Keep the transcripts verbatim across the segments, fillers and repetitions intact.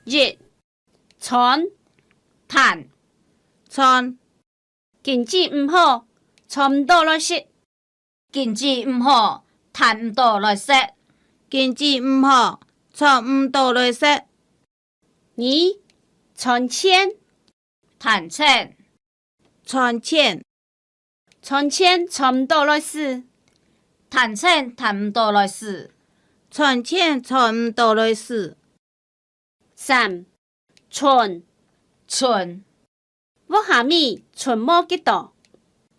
一、賺，趁，賺。經濟毋好，賺毋到來食。經濟毋好，趁毋到來食。經濟毋好，賺毋到來食。二、賺錢，趁錢，賺錢。 賺錢賺毋到來使，趁錢趁毋到來使，賺錢賺毋到來使。三、存，存，屋下米存無幾多，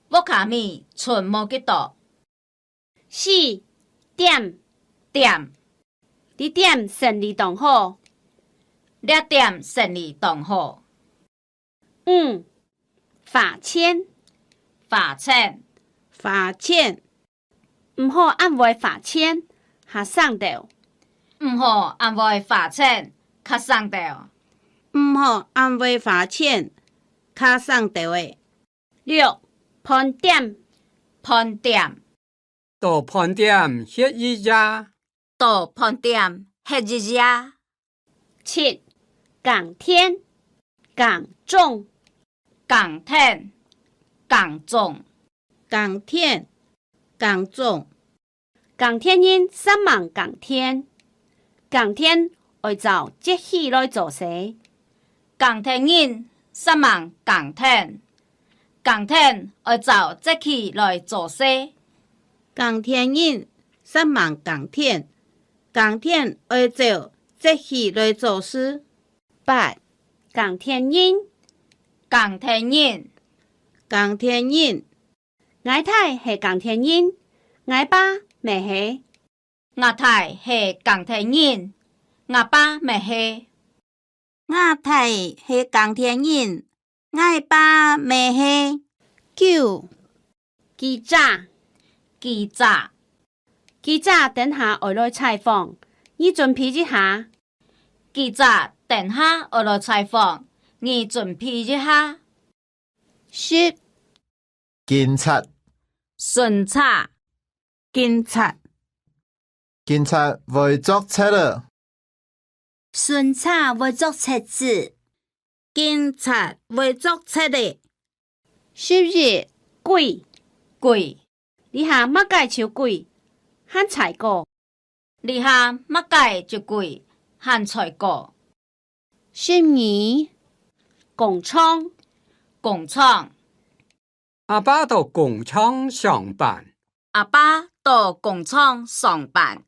屋下米存無幾多。四、店，店，這店生理當好，這店生理當好。 五、花錢，花錢，花錢。毋好恁會花錢，較省兜。毋好恁會花錢，較省兜。毋好恁會花錢，較省兜仔。六、飯店，飯店， 到飯店歇一夜，到飯店歇一夜。七、耕田，耕種，耕田，耕種，耕田，耕種。耕田人煞猛耕田，耕田愛照節氣來做事。 耕田人煞猛耕田，耕田愛照節氣來做事。耕田人煞猛耕田，耕田愛照節氣來做事。八、耕田人，耕田人，耕田人。𠊎太係耕田人，𠊎爸乜係。 吾太係耕田人，吾爸乜係。吾太係耕田人，𠊎爸乜係。九、記者，記者，記者等下愛來採訪，你準備一下。記者等下愛來採訪，你準備一下。十、 警察，巡查，警察，警察會捉賊仔，巡查會捉賊仔，警察會捉賊仔。十一、鬼，鬼，這下麼个就鬼，還在過。 這下麼个就鬼，還在過。十二、工廠，工廠，阿爸到工廠上班，阿爸到工廠上班，